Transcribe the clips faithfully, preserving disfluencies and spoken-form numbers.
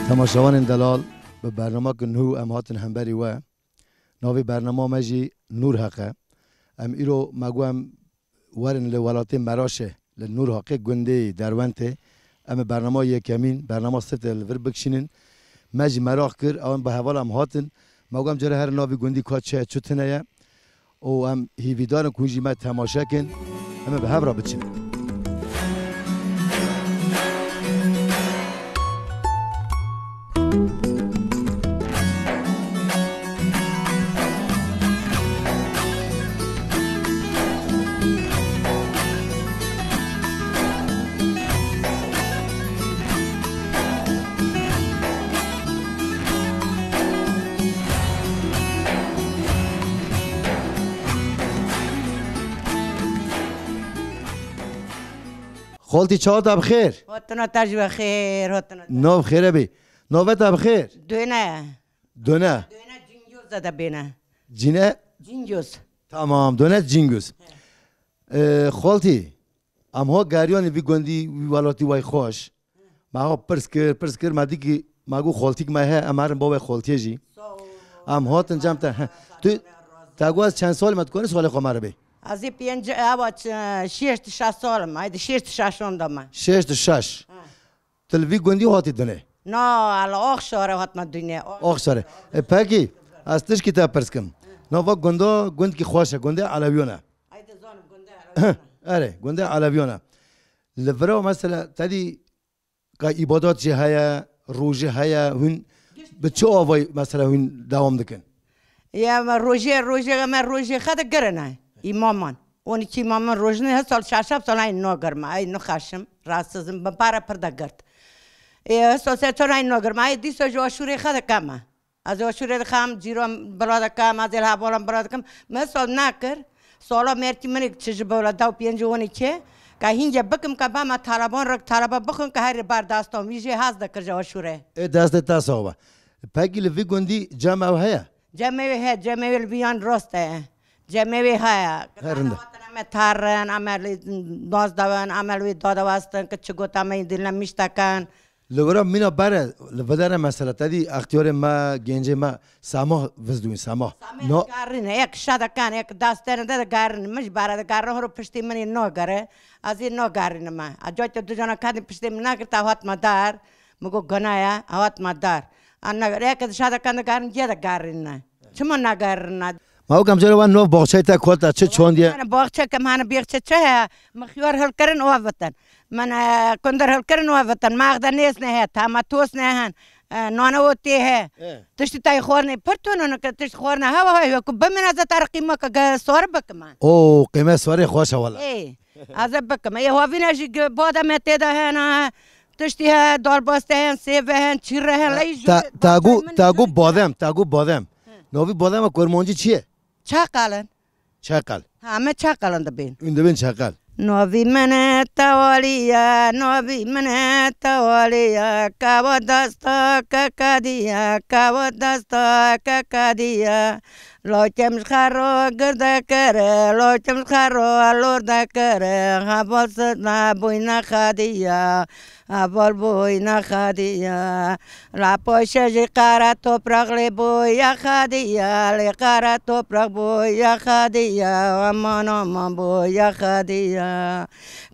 Temaşevanên delal, bi bernameke nû em hatin hemberî we. Navê bernama me jî Nûr Heq e. Em îro me got em werin li welatê Meraşê, li Nûr Heqê gundê Derwentê. Em ê bernama yekemîn, bernama sifte li vir bikişînin. Me jî meraq kir, ew em bi heval em hatin. Me got em cara herin navê gundî ka çi ye, çi tune ye. Û em hîvîdar in ku hûn jî me temaşe kin, em ê bi hev re biçin. Xaltî, çawa te bi xêr? Hatina te jî bi xêr, hatina te. Nav xêre bî. Navê te bi xêr? Döne. Döne. Döne Cingöz de bêne. Cine? Cingöz. Tamam, Döne Cingöz. Ee, xaltî, em ha geriyanê vî gundî, vî welatî way xweş. Me ha pirs kir, pirs kir, me dîkî, me got xaltîk me he, em herin bavê xaltiyê jî. Em hatin cem te. He. Tu, te got ez çend salî me, tu kanî salê xwe me re bê? Ez ê pênc, ewa ç-, şêst û şeş sal im, haydi şêst û şeş onda me. Şêst û şeş. He. Tu li vî gundî hatî dinê? Na, li Axşarê hatime dinê. Axşarê. E, pekî, ez tişkî te pirs kim. Nava gunda, gundkî xweş e, gundê Elewiyan e. Haydi zanim gundê Elewiyan e. Erê, gundê Elewiyan e. Li vira mesela te dî ka îbadat jî heye, rojî heye, hûn bi çi avayî mesela hûn dewam dikin? Ya me rojê, rojê, me rojê xwe de girine îmaman. Onî çî îmaman rojine, her sal şeş sal ay nagirme, ay nixeşim, rahatsızım, bi para pir de girt. Ê, her sal se çar ay nagirme, ay dîsa ji aşûrê xwe de keme. Ez ê aşûrê dixem, cîran bila dikim, ez ê hevalan bila dikim. Me sal nekir. Sala mêrkî min ê çi ji bila dew pêncî onî çê. Ka hînce bikim, ka beme taleban, rik taleba bixwin, ka herî ber destan. Wî jê hez dikir ji aşûrê. Ê destê te sax be. Pekî li vî gundî cem ew heye? Cemê wê he, cemê wê li vî yan rast e. Cemê wê heye. Her rind e. Em ê terin, em ê li nas dewin, em ê li wê dadewestin, ki çi gota me yî dîl ne miştekin. Li wira mîna bere, li videre mesela, te dî extiyarê me, gencê me, semah vizdûn, semah. Samê No- digarîne, yek şe dikin, yek destene de digarîne. Min ji bere digarîne, horo piştî min ê nagere, ez ê nagerînime. A cayê te du cana kedî piştê min negirte, ew hatime dar. Min got, guna ye, ew hatime dar. A ne, yek şe dikin digarîne, cê digarîne. Çima nagerîne? Ma wekî em cara wan nov baxçeyê te kota çi çandiye? Min baxçe ke, min bêxçe çi heye? Min xiyar hilkirin û ev bitin. Min, e, kundir hilkirin û ev bitin. Min exde nêz nehê, tematos nehin. E, nane û tê he. E. Tiştî tayê xwarinê pir tune, nike tişt xwarine hewa hay, wekî bimîne ze te re qîmeke ge sar bikime. O, qîme sarê xweş e wela. Ê, ez ê bikime. Ê, havîne jî ge-, bademê tê de hene. Tiştî he, dalbaste hen, sêve hen, çîre hen, ley jû. Ta, ta gu, ta gu badem, ta gu badem. Navî badema kurmancî çi ye? Çaqal in. Çaqal. Ha, me çaqal in dibên. Hûn dibên çaqal. Navî min e tawalî ye, navî min e tawalî ye, kawa dasta kekadî ye, kawa dasta kekadî ye. Lokem ji xero girde kere, lokem ji xero lor de kere, heval sitna bûyne xediya, heval bûyne xediya. La poşe jî qere topraq lê bûye xediya, lê qere topraq bûye xediya, aman aman bûye xediya.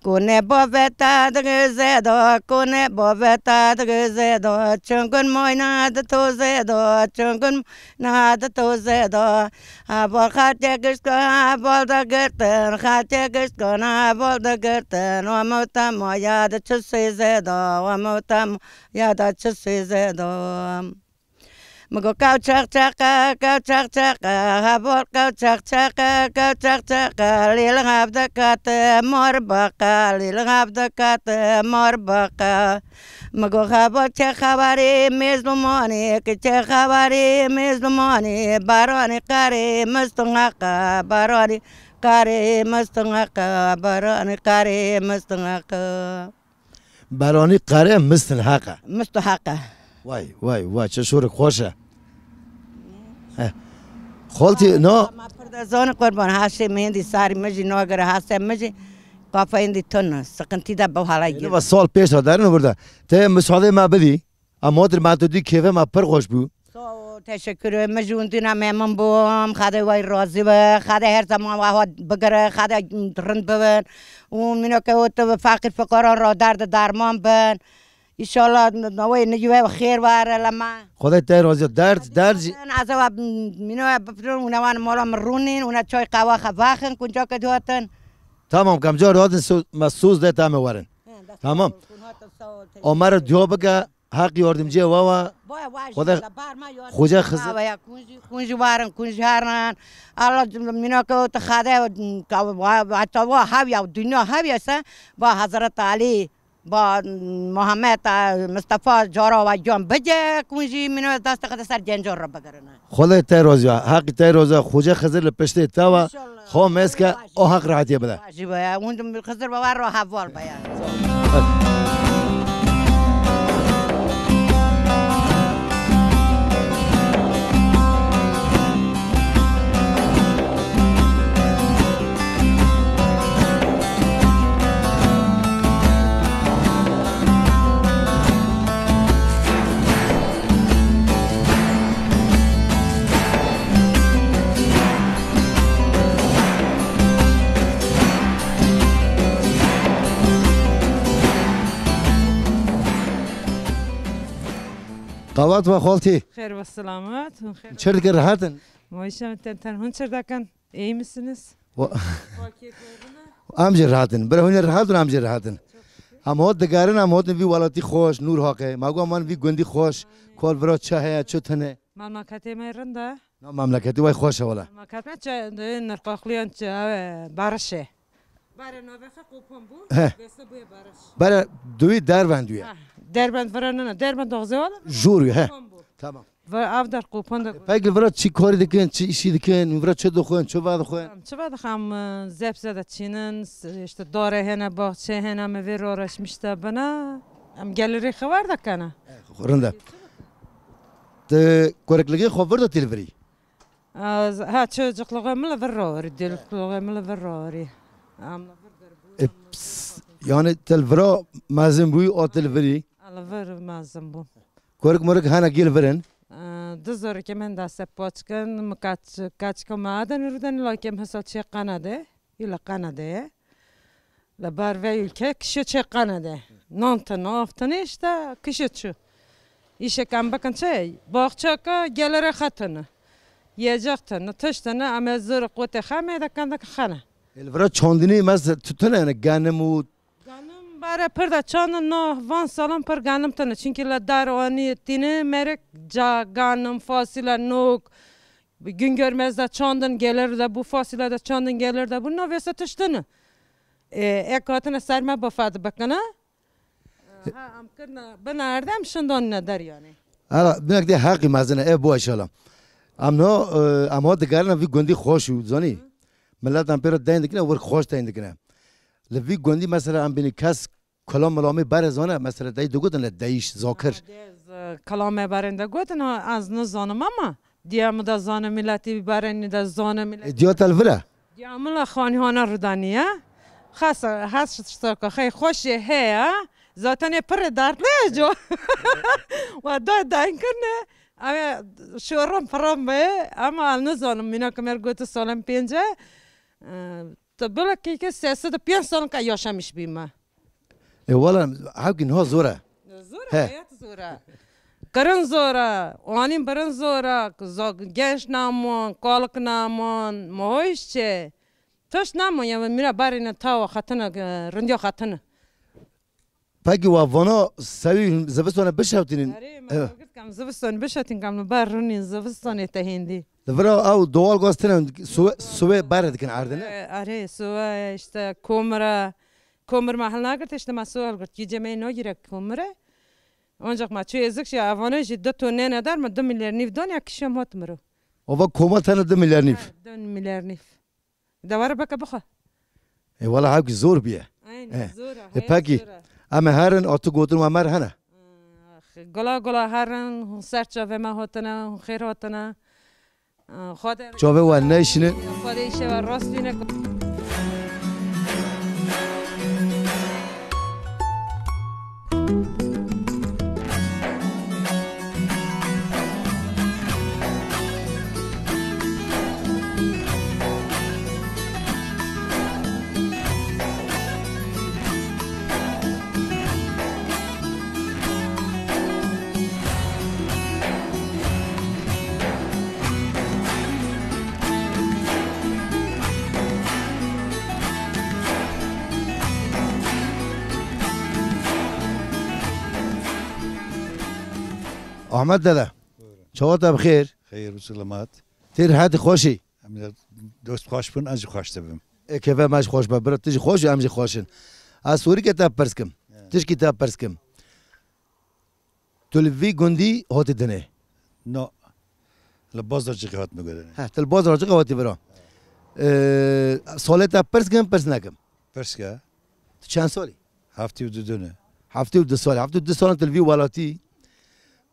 Kune baveta digizeda, kune baveta digizeda, çungun moyna di tozeda, çungun moyna di tozeda. Heval xerçe gişt ku heval digirtin, xerçe gişt ku heval digirtin, wa mewta moya di çi sêzeda, wa mewta moya di çi sêzeda. Min got, kew çeq çeqe, kew çeq çeqe, heval kew çeq çeqe, kew çeq çeqe, lî li hev dikete, mar baqe, lî li hev dikete, mar baqe. Min got, heval çê xewerî mêzlumanî, ki çê xewerî mêzlumanî, beranî qerî mistin heqe, beranî qerî mistin heqe, beranî qerî mistin heqe. Beranî qere mistin heqe. Misto heqe. Vay, vay, vay, çi şûrik xweş e. Heh. Xaltî, no. Ma pir de zani qurban, haşê min hindî sarî min jî nagire, hasê min jî kafa hindî tun e. Sıkıntı da bu hala Yeni gir. Sal pêş de derin burada. Te müsaade me bidî. Em hatir me tu dî kêfê me pir xweş bû. Sağ ol, teşekkür ederim. Min ji windîna memnun bûm. Xwedê we razî be. Xwedê her zaman we hat bigire. Xwedê rind bibin. Û mînake û tu feqîr fikaran ra derd derman bin. Înşallah newê niyê we xêr were li me. Xwedê te razî. Derd, derd jî. Ez ê we mîno we bifirin û newan mala min rûnîn û ne çay qehwe xwe vexin kunca ke dihatin. Tamam, kam car hatin so-, me soz de tame werin. He, dest Tamam. Sağ ol, kun hatin sağ ol. O me re dua bike. Heq yardimciyê we we. Baya we Xwedê jî le bar me yardimcî Xoca Xizir. Awe ya kunjî, kunjî warin, kunjî herin. Allah mînake o te xade, ka wa, wa, wa hev ya, dinya hev ya se, ba Hazret Ali, ba Muhammed, e, Mustafa cara wa can bije, kunjî mîno dest xede ser gencan re bigirine. Xwedê te roza, heqî te roza, Xoca Xizir li piştê te we, Înşallah. Xo meske, o heq rahatiyê bide. Jî be, hûn Xizir be, we re heval be ya. Qewat ve xaltî. Xêr ve selamet. Xêr. Çi dike, rehet in? Mayşe ten ten hûn çi dikin? İyi misiniz? Wa- Fakir koyuna. Em jî rehet in. Bira hûn rehet in, em jî rehet in. Em hot digerin, em hotin vî welatî xweş, nûr haqe. Me got, man vî gundî xweş. Kol vira çi heye, çi tune. Memleketê me rind e. Na memleketî way xweş e wele. Memleket me çi, nirqaqliyan çi, ew e, barış e. Bare navê xwe Qopan bû, He. Bese bûye barış. Bare duwî Derbend wî ye. Ha, Derbend vira nina, Derbend doxzê wala. Jûr wî, he. Qopan bû. Tamam. Ve av der Qopan de. Peki vira çi karî dikin, çi işî dikin, vira çi dixwin, çi vedixwin? Em çi vedixwin, em, e, zebze de çînin, s-, işte dare hene, baxçe hene, em vê re uğraşmış de bine. Em gelirê xewer de kene. Rind e. Tu kurikligê xwe vir de têl virî? Ez, ha, çocukluğu min li vir rawarî, dêlukluğu min li vir rawarî. Em li vir derbû, E, em li vir ps-, hatin. Yani te li vira mezin bûyî, a te li virî? Em li vir mezin bû. Kurik murik hene gel virin? E, du zorikê min dest pê çikin, min kaç-, kaçika me aden rûden, lakin hesa çê qene de. Îla qene de ye. Li ber vê ülke kişê çê qene de. Nan tine, av tine işte kişê çû. Îşek em bikin çi? Baxçeka gelere xetine. Yiyecek tine, tişt tine, em ê zor qotê xemê de kendek xene. Li vira çandinî mez tu tine yani genim û Ganim bare pir de çandin no van salan pir ganim tine. Çünkü li dar anî tîne merek ca ganim, fasile, nok, Bi Güngör mez de çandin gelir de bû, fasile de çandin gelir de bû, navê se tiştine. E, ek hatine ser me bifet bikine. Ha, em kirine bin erdem şindanine der yani. Hala, binek de heqî mezine, ev bu aşala. Em no, e, em ha digerine vî gundî xweş û, zanî? Millet em pê re deyn dikine, wir xweş deyn dikine. Li vî gundî mesela em bînî kes Kula milamê berê zane, mesela dey digotin le deyiş, zakir. Ha, de ez, e, kula me berên de gotin, ha, ez nizanim ama Diya min de zane miletî, barenî de zane miletî. E, diya te li vir e? Diya min la xanî hana Rûdanî ye. Xasa, hes ştoka xey xweşê heye. Zaten ê pirê dertlê ye co. Wa da dayin kirine. Ew şoran piran be. Ama ez nizanim, mînak me gotu salên pênc e. E, tu bila keke sê sed û pênc salin ka yaşamiş bîme. E, wala, hewkî niha zor e. Zor e, He. Heyat zor e. Kirin zor e, anîn birin zor e, za-, genç namon, kalik namon, mohoyiş çi? Tişt namon, ya mîna barîne tawa xetine, e, rindiya xetine. Peki wa vana sewî zivistanê bişewtînin? Erê, me Evet. Gotî kam zivistan bişewtîn kam li bar rinîn zivistanê te hêndî. Li vira ew doğal gaz tine suwe, suwe bare dikin erdine? E, erê, suwe işte komire, Komir me hilnagirtê, işte me sual girt. Kî cemê nagîre komire. Ancak me çû êzik jî, evane jî du ton nêne der, me du milyar nîv dan ya kişem hat miro. Ova koma tene du milyar nîv. Ha, du milyar nîv. De were beke bixwe. E, wala hewkî zor bûye. Aynen, E. zor e, E, heyat pekî, zor e. Em ê herin, a tu gotin we mer hene. Ah, gola gola herin, hûn ser çavê me hatine, hûn xêr hatine. Çavê we neyşînin. Xwedê îşewa rast bîne. Ahmet dede. Buyurun. Çawa te bi xêr? Xeyr û selamet. Têr hetî xweşî. Em de dost xweş bin, ez jî xweş dibim. Ê keve me jî xweş be, bira tu jî xweş û em jî xweş in. Ez sorîke te pirs kim. Evet. Tişkî te pirs kim. Tu li vî gundî hatî dinê? No. Li Bazarcixê hatime guhdarî. He, tu li Bazarcixê hatî vira. Ee, salê te pirs kim, pirs nekim? Pirs ke. Tu çend salî? Heftê û du ne. Heftê û du salî. Heftê û du salî tu li vî welatî.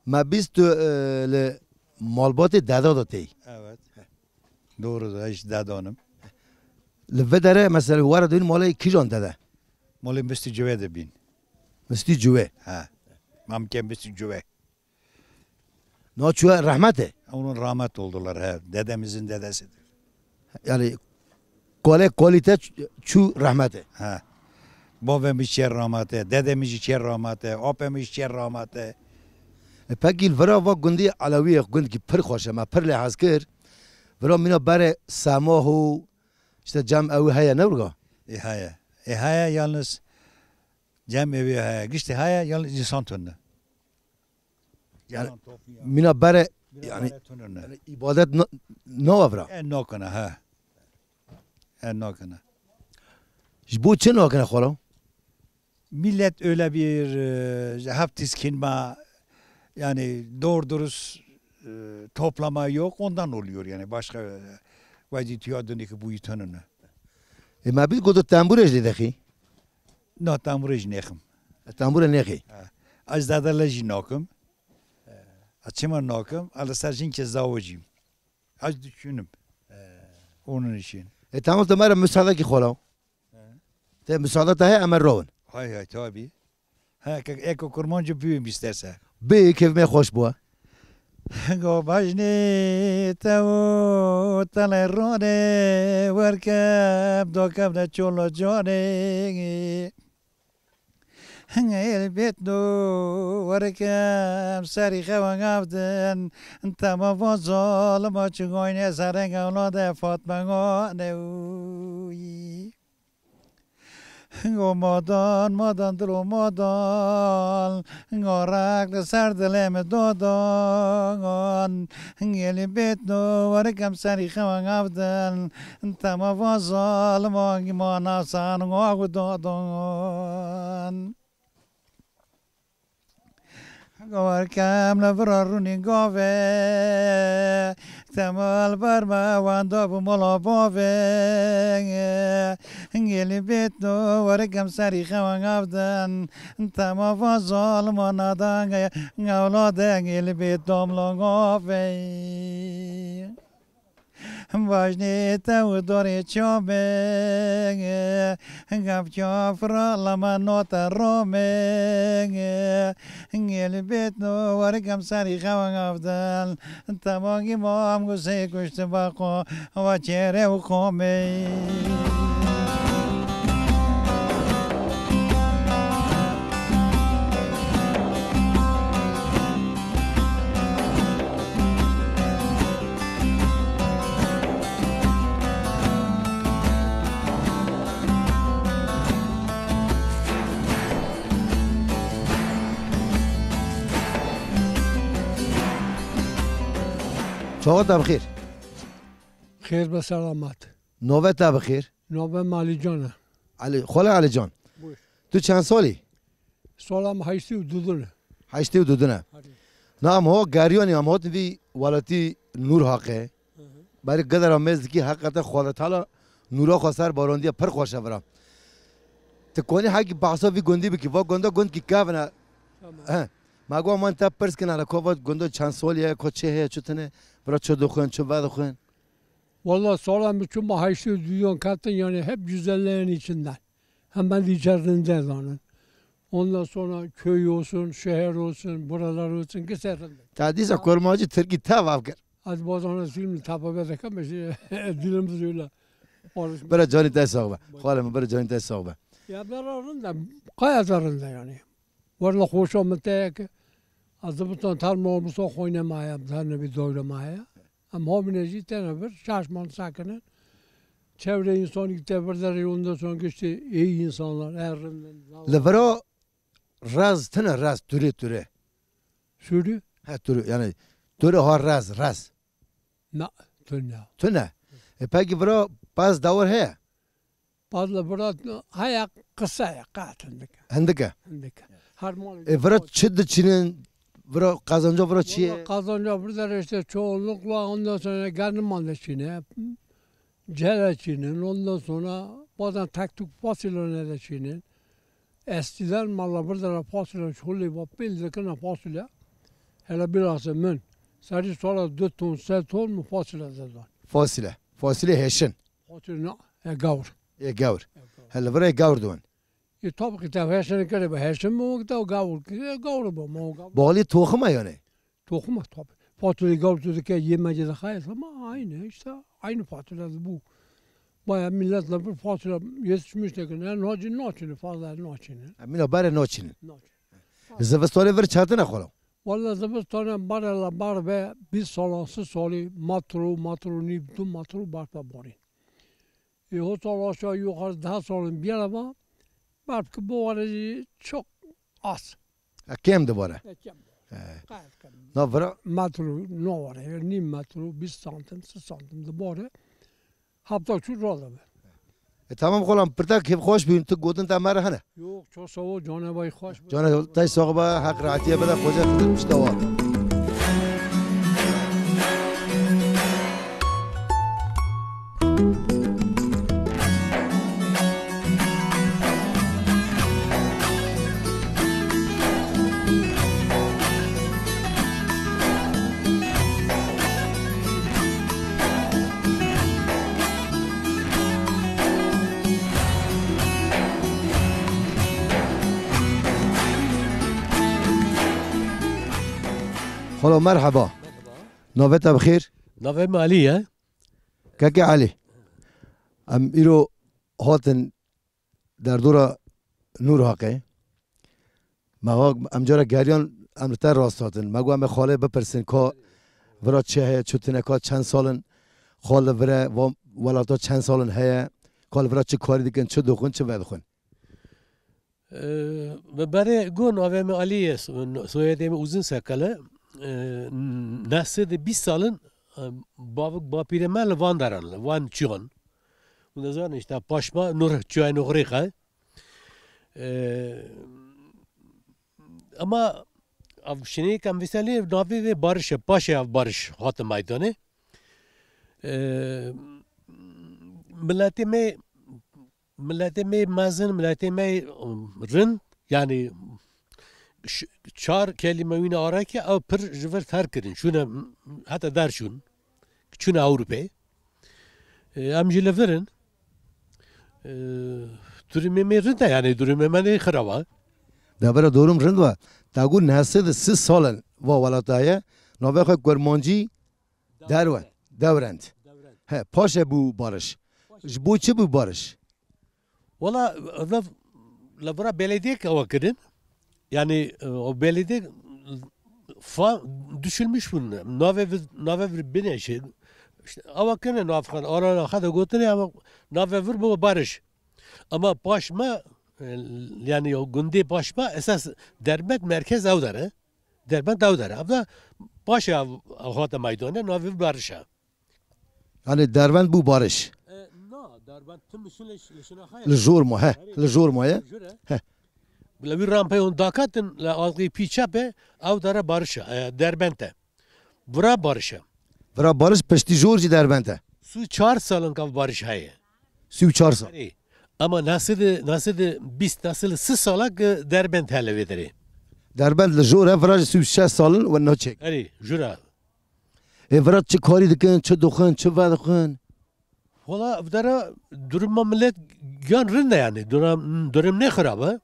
Me bîst tu, e, li malbatê deda de tey. Evet. Doğru da, hiç dedanim. Li vê derê mesela were dûn malê kîjan dede? Malê Mistî Civê de bîn. Mistî Civê? He. Mamke Mistî Civê. Na çûye rehmet e? Onun rahmet oldular, he. Dedemizin dedesidir. Yani kole kalite ç-, çû rehmet e? He. Bavê min çê rahmet e, dedê min jî çê rahmet e, apê min jî çê rahmet e. E, pekî li vira va gundî Elewiyê gundkî pir xweş e, me pir lê hez kir. Vira mîna berê semah û işte cem ew heye ne wurga? E, heye. E, heye yalnız cem ew heye. Giştî heye yalnız insan tune. Yani, Yalan top ya. Mîna berê, Biraz yani, berê tune ne. Yani ibadet na-, nawa vira. E, nakine, he. E, nakine. Ji bo çi nakine xwalo? Millet öyle bir, e, hep tiskinme, yani doğru dürüst, e, toplama yok, ondan oluyor yani. Başka, e, vaziyeti ya dönük bu yitönünü. E, me bî gotu tembûrê jî dexî? Na, tembûrê jî nêxim. E, tembûrê nêxî? He. Ez zade lê jî nakim. He. Ez çima nakim? Ez li ser jinkê zawicîm. Ez dişûnim. He. Onun için. E, tamam, te me re müsaadekî xwalo. He. Te müsaade te heye, em ê rewin. Hay hay, tabii. He, ke-, eko kurmancı büyüğüm isterse. Bi kevmê xweş bû. Go bajnê te û telê ronê werkem do kevne çolo canê. Hingê bêt do werkem serî xewe gavdin. Tema va zalima çi goyne serê gavlade Fatma gane uy. Go madan, madan dilo madan, go rek li ser dilê min dadan. Gelî bêt no werikem serî xewa gavdin, tema va zalima gimana san go dadan. Gawer kem li vira rûnî gavê, Temal ber me wenda bû mala bavê. Gelî bêt no werikim serî xewan avdin. Tema va zalima nadan ge, ngewla de gelî bêt damla gavê. Vajnê te û dorê çamê. Gavça fira lama nota romê. Gelî bêt no werikim serî xewan avdin. Temagî mam gusê kuşti baqo va çêre û komê. Çawa te bi xêr? Xêr be selamet. Navê te bi xêr? Navê me Alîcan e. Elî, Xwele Elîcan. Buyur. Tu çend salî? Sala me heştê û du din e. Heştê û du din e. Erê. Na em ho geriyanî, em hatin vî welatî Nûr Haqê. Hı hı. Berî gedera mêz dikî heqete Xwedê Teala nûra xwe ser barandiye pir xweş e vira. Tu konî hekî behsa vî gundî bikî. Va gunda gund kî kevin e. Tamam. He. Ma go man te pirs kin hele ko va gunda çend salî ye, ko çi heye, çi tune, vira çi dixwin, çi vedixwin. Valla sala min çû me heştê û duyan ketin, yani hep güzellerin içinden. Hemen diye rinde zanin. Ondan sonra köy olsun, şehir olsun, buralar olsun, gitse rinde. Ta dîsa kurmancî tirkî tev avkir. Ez bazana film tapa ve dikeme, şey, dilimiz öyle. Bira canî te sax be. Xalê min, bira canî te sax be. Ya bira rinde, kaya da rinde yani. Valla xoşa min te ye ki, ez dibitan ter malmusa xoyne maye, ter nebi doyra maye. Em habine jî tene bir şaş man sakinin. Çevre insanı ki te bir de ondan sonra işte iyi insanlar, her rindin. Li vira rez tine rez, türe türe. Sürü? He, türe, yani türe ha rez, rez. Na, tune. Tune. E, peki vira pez dawir heye? Bazı bura haya kısa ya, kat hindike. Hindike. Hindike. Her mal. E, vira çi diçînin, vira qazanca vira çi ye? Valla kazanca burada işte çoğunlukla ondan sonra ganimla diçînin. Cere çînin, ondan sonra bazen tek tük fasulye de çînin. Eskiden mala burada fasulye şöyle bak, bildik ne fasulye. Hele biraz min. Sari sonra dört ton, se ton mu fasulye dedan. Fasulye. Fasulye heşin. Fasulye ne? E, gavur. E, gavur. E, gavur. Hele vira gavur diwan. E, tabii ki tabii heşin kere be, heşin mi o da gavur ki, e, gavur bu, mu gavur. Bali tohum yani. Tohum tabii. Fasulye gavur tu dike yemece de hayır ama aynı işte, aynı fasulye bu. Baya milletle bir fasulye yetişmiş de ne nacin naçini fazla naçini. Emine bare naçini. Naçini. Zivistanê vir çatine xolo. Valla zivistanê bare la bar ve bir salansı soli matru, matru ni, du matru barpa borin. E, o sal aşağı yukarı daha salın bir yere var. Belki bu arada çok az. Ha, kêm dibare. E, kêm. He. Gayet kêm. Na vira? Metro, ne var ya? Nîm metro, bir santim, bir santim dibare. Hafta şu rolda be. E, tamam xolam, pirta kêfxweş bûn, tu gotin te me re hene. Yok, çok sağ ol, canê bay xweş be. Canê te sax be, heq rahatiyê bide, xoca tu pişta wa. Xalo, merheba. Merheba. Navê te bi xêr? Navê min Elî ye. Keke Elî, em îro hatin derdora Nûr Haqê. Me wa em cara geriyan, em li te rast hatin. Me got em ê xalê bipirsin ka vira çi heye, çi tune, ka çend sal in xal li vire, va welata çend sal in heye, ka li vira çi karî dikin, çi dixwin, çi vedixwin. Ee, bi berê got navê min Alî ye, so-, soyadê min Uzun Sakal e. Ee, neh sed û bîst sal in, e, bavik bapîrê me li van deran, li van çiyan. Hûn dizanin işte paşma Nur, çiyayê Nûxrîq e. Ee, ama ev şinê kem vîselê navê vê Bariş e, paşê ev Bariş hate meydanê. Ee, milletê me, milletê me mezin, milletê me, ım, rind, yani ş-, çar kelîme wîne areke, ew pir ji vir terk kirin. Çûne, heta derçûn. Çûne Ewropê. Ee, em jî li vir in. Ee, durumê me rind e, yani durumê me ne xirab e. Devera durum rind ve. Ta got neh sed û sî sal in va welata ye. Navê xwe Kurmancî Derwent. Devrent. He, paşe bû bariş. Ji bo çi bû bariş? Wala, ev, li vira belediyek ewa kirin. Yani, e, o belediye fa-, düşünmüş bûn. Navê vir, navê vir bine şey. İşte, ewa kirine navxan, arana xwe de gotine ama navê vir bû bariş. Ama paş me, e, yani o gundê paş me esas Derbent merkez ew dere. Derbent ew dere. Ev de paşê ev, ev hate meydane, navê vir bariş e. Yani Derbent bû bariş. E, na, Derbent tim li şin-, li şin-, li şina xwe ye. Li jor ma, he. Erê. Li jor ma ye. Jure. He. Bila wî rampeyê hûn dakatin, li alqî pî çepê, ew dere bariş e, e, Derbent e. Vira bariş e. Vira bariş piştî jor jî Derbent e. Sî û çar salin ka bariş heye. Sî û çar sal. Erê. Ama neh sed û, neh sed û bîst, neh sed û sî salak, e, Derbent hele vê derê. Derbent li jor e, vira jî sî û şeş salin we naçek. Erê, jura. Ê vira çi karî dikin, çi dixwin, çi vedixwin? Wala, ev dera duruma millet giyan rind e yani. Durum, durum ne xirab e.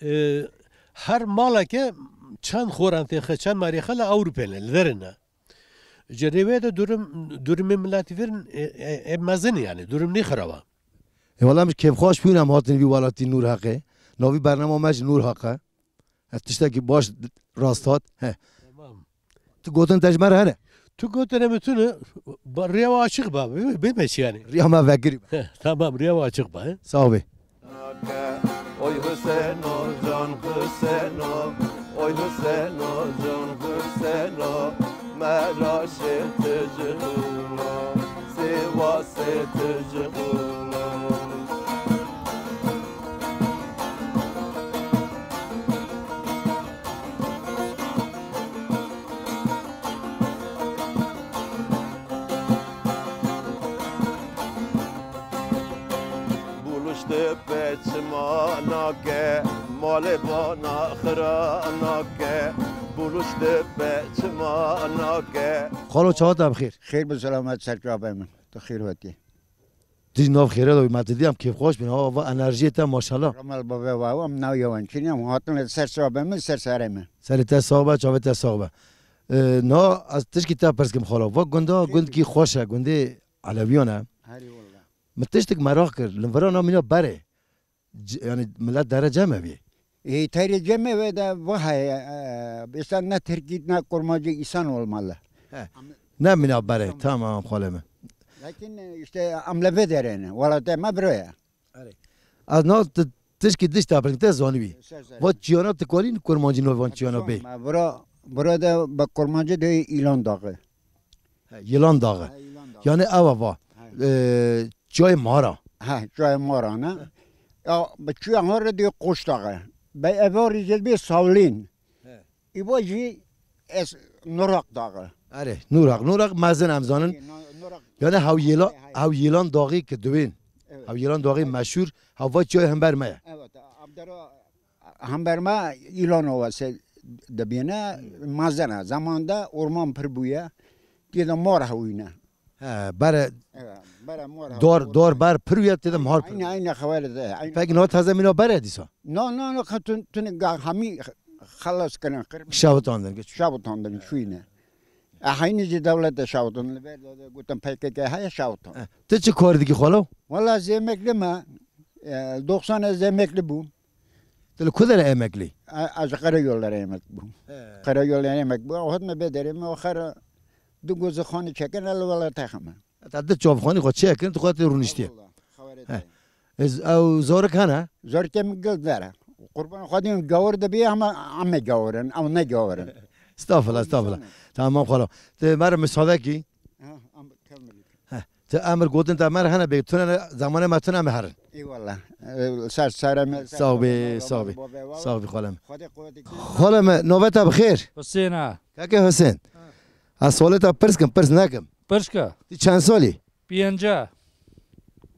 Ee, her maleke çend xoran têxe, çend marêxe li Ewropê ne, li derê ne. Ji rêwê de durum, durumê milletî vir, e, e, e, mezin e yani. Durum ne xirab e. E, wala, em ji kêfxweş bûn, em hatin vî welatî Nûr Heqê. Navî bernama me ji Nûr Heq e. Ez tiştekî baş rast hat. He. Tamam. Tu gotin te ji me re hene? Tu gotin em tune, ba-, riya we açık ba, bi-, bime çi yani? Riya me vekirî be. He, tamam, riya we açık ba, he? Sağ ol be. Oy Hüseno, can Hüseno, oy Hüseno, can Hüseno, Meraşê tijixino, Sivasê tijixino. Buluştu peçima nake, malê bana xira nake. Buluştu peçima nake. Xalo, çawa te bi xêr? Xêr bi selamet ser çavê min. Tu xêr hatî. Tu jî nav xêre de wî, me tu dî em kêfxweş bin. Ha, va enerjiyê te maşallah. Ramal bavê wa, em nav yewan çînî, em hatin li ser çavê min, ser serê min. Serê te sax be, çavê te sax be. Ee, na, ez tişkî te pirs kim xalo. Va gunda, gundkî xweş e, gundê Elewiyan e. Herî wala. Min tiştik meraq kir, li vira na mîna berê. C-, yani millet dere cem e bî. Ê, terê cem e ve de va heye, e, işte ne Tirkî ne Kurmancî insan olmalı. He. Am-, ne mîna berê, tamam. Tamam, xalê min. Lakin, e, işte em li vê derê ne, welatê me biro ye. Erê. Ez na ti-, tişkî diş te pirs kim te zanî bî. Ser, ser. Va çiyana tu kalî Kurmancî no van çiyana bê. Biro, biro de bi Kurmancî de Îlan Dağı. He, Yılan Dağı. He, Yılan Dağı. Yani eva va. He. E, çiyayê Mara. He, çiyayê Mara ne? Ya, bi çiya Mara diyor Koç Dağı. Be eva rîzil bir Savlin. He. İbo jî es Nurak Dağı. Erê, Nurak. Nurak mezin em zanin. He, Nu-, Nurak. Yani hew Yılan, He, he. Hew Yılan Dağı ki dibên. Evet. Hew Yılan Dağı meşhur. Hew va çiyayê hember me ye. Evet, Abdera Hember me Îlanova se dibîne, mezin e. Zamanında orman pir bûye. Tê de mar hewîne. He, bere Evet, bere mar dor, hewîne. Dor ber pir wîye tê de mar pir. Aynı, aynı xewer de, aynı. Peki no teze mîna bere dîsa? No, no, no, xetun, tun ga hemî xelas kirin, qir. Şewitandin, geç. Şewitandin, şûyne. E, heynî jî dewlet de şewitandin. Li ber de gotin P K K heye şewitandin. He, tu çi kar dikî xalo? Wala ez emekli me. E, doksan ez emekli bûm. Tu li ku derê emeklî? E, ez ji Karayollara emek bûm. He. Karayollara emek bûm. Ew hatime bê derê me, xera du gozê xanî çekin, ez li welatê xwe me. Heta du çavxanî xwe çêkirin, tu xwe tê rûniştiye. Eyvallah, xewerê He. Te. Ez, ew zarik hene? Zarikê min gil der e. Qurban xwe dîm gawir dibî, ama em ê gawirin, ew ne gawirin. Estağfurullah, estağfurullah. Tamam xalo. Tu me re müsaade kî? Ha, em kevin. Heh, ti emir gotin te mer hene bê, tune ne, zamanê me tune me herin. Eyvallah. Ee, ser, ser me, ser Sağ ol be, me, sağ ol be. Bavê wa. Sağ ol be, xalem. Xwedê quwetê kî. Xalem, navê te bi xêr. Hüseyin ha. Keke Hüseyin. Ha. Ez solê te pirs kim, pirs nekim. Pirska. Ti çend salî? Pênca.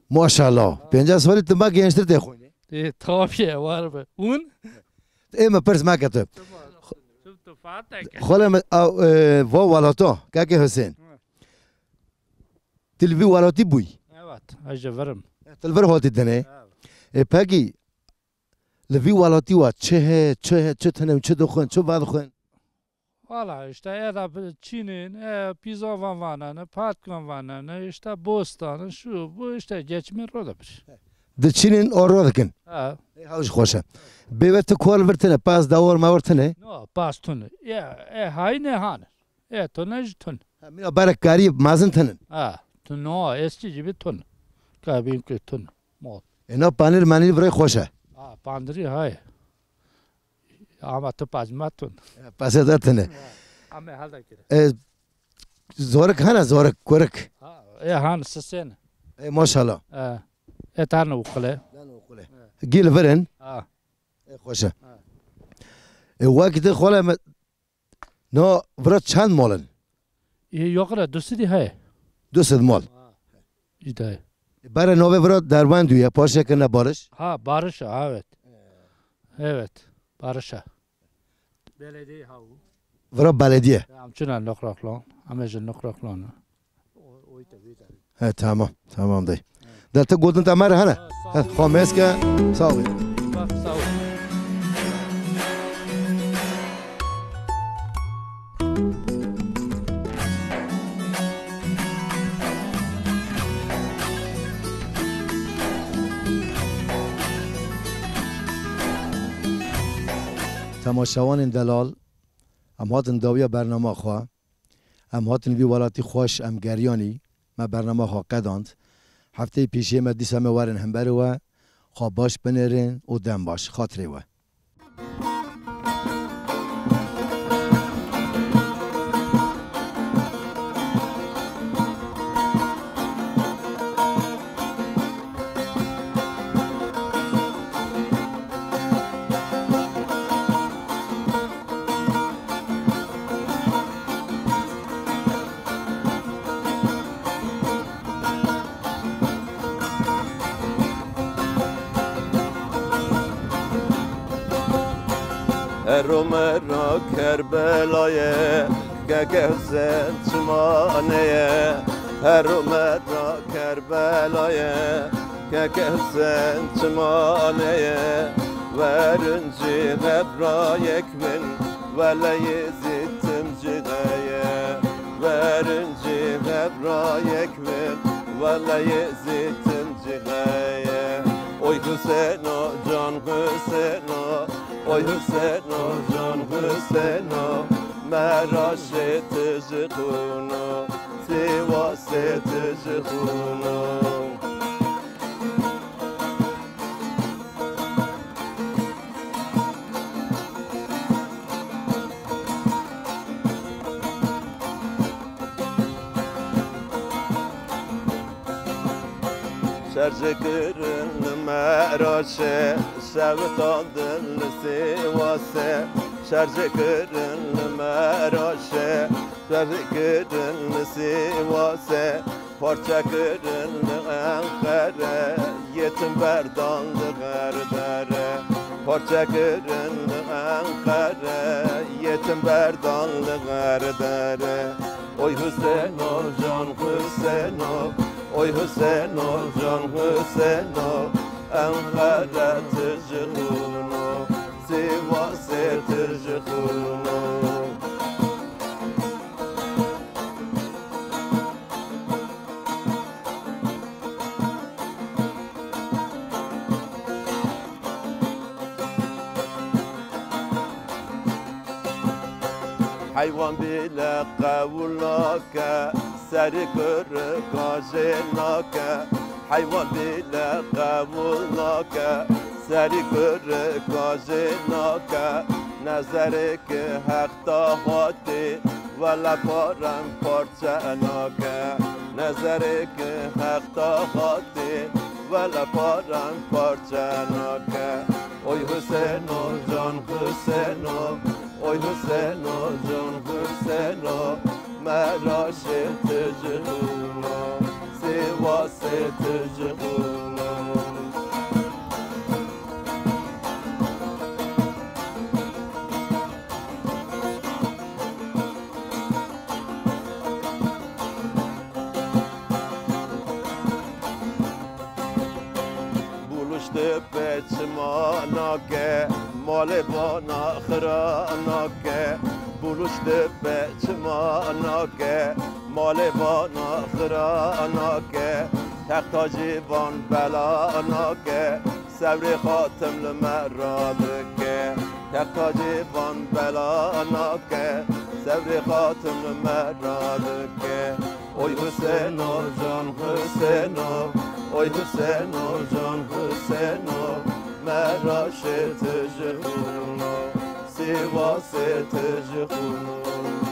Maşallah. Pênca salî tu me gençtir tê xwînê. Ê, tabii, var be. Hûn? Ê me pirs meke tu. Çim tu fatek. Xwele me, a, e, va welata, keke Husên. Hı. Tu li vî welatî bûyî? Evet, ez ji vir im. Tu li vir hatî dinê? Evet. E, pekî, li vî welatî wa çi heye, çi heye, çi tune, çi dixwin, çi vedixwin? Valla işte, ê de bi-, çînên, ê pîza van vanene, patkan vanene, işte bostanin, şu, bu işte geçimê ro dibir. Diçînin û ro dikin. Ha. Ê, hewş xweş e. Bê we tu kol vir tine, pas dawar me vir tine? No, pas tune. Ya, e, hayne hane. E, tune ji tun. Ha, mîna berek karî mezin tinin. Ha, tun o, eski gibi tun. Kabin ki tun. Mol. E, na panir manir virê xweş e. Ha, pandiri hay. Ama tu pazma tun. E, pase da tine. Ha, ama hal da kire. E, zorik hana, zorik, kurik. Ha, e, han sisen. E, maşallah. E, e, tarne ukule. Lan ukule. Gil virin. Ha. E, xweş e. Ha. E, wekî te xwele me, no, vira çend mol in? E, yok re, du sed heye. Du sed mol. Ha. İşte. Bare navê vira Derwendû ye, paşê kirine Barış. Ha, Barış, ha, evet. Evet, Barış, ha. Belediye ha bu. Vira belediye. Ya, em çuna Nokraklan, em ê ji Nokraklan. He, tamam. Tamam dayı. Da te gotin te mer hene. He, xwe mêz ke. Sağ ol. Bak, sağ ol. Temaşevanên delal, em hatin dawiya bernama xwe. Em hatin vî welatî xweş, em geriyanî, me bernama xwe qedand. Hefteyê pêşiyê me dîsa me werin hemberê we. Xwe baş binêrin û dem baş. Xatirê we. Hero me ra Kerbelaye, keke Husên çima neye? Hero me ra Kerbelaye, keke Husên çima neye? Werin cî hev ra yek bin, wele Yezîd tim cî heye. Werin cî hev ra yek bin, wele Yezîd tim cî heye. Oy Husêno, can Husêno, oy Husêno, can Husêno, Meraşê tu ji xûno, Sîwasê tu ji xûno. Şerjê kirin li Meraşê, şewitandin li Sîwasê. Şerjê kirin li Meraşê, şerjê kirin li Sîwasê. Parçe kirin li Enqere, yê tim berdan li Xerdere. Parçe kirin li Enqere, yê tim berdan li Xerdere. Oy Husêno, can Husêno, oy Husêno, can Husêno, Enqere tu ji xûno, Sîwasê tu ji xûno. Heywan bîle qewil nake, serî kurika jê nake. Heywan bîle qewil nake, serî kurika jê nake. Nezerê ki Heq da hatî, wele parem parçe nake. Nezerê ki Heq da hatî, wele parem parçe nake. Oy Husêno, can Husêno, oy Husêno, can Husêno, Meraşê tu ji xûna, Sêwasê tu ji xûna. Buluş dibe çima nake, malê bana xira nake. Buluş dibe çima nake, malê bana xira nake. Texta jî van bela nake, sevrê xatim li me radike. Texta jî van bela nake, sevrê xatim li me radike. Oy Husêno can Husêno, oy Husêno can Husêno, Meraşê tu ji xûno, Sîwasê tu ji xûno.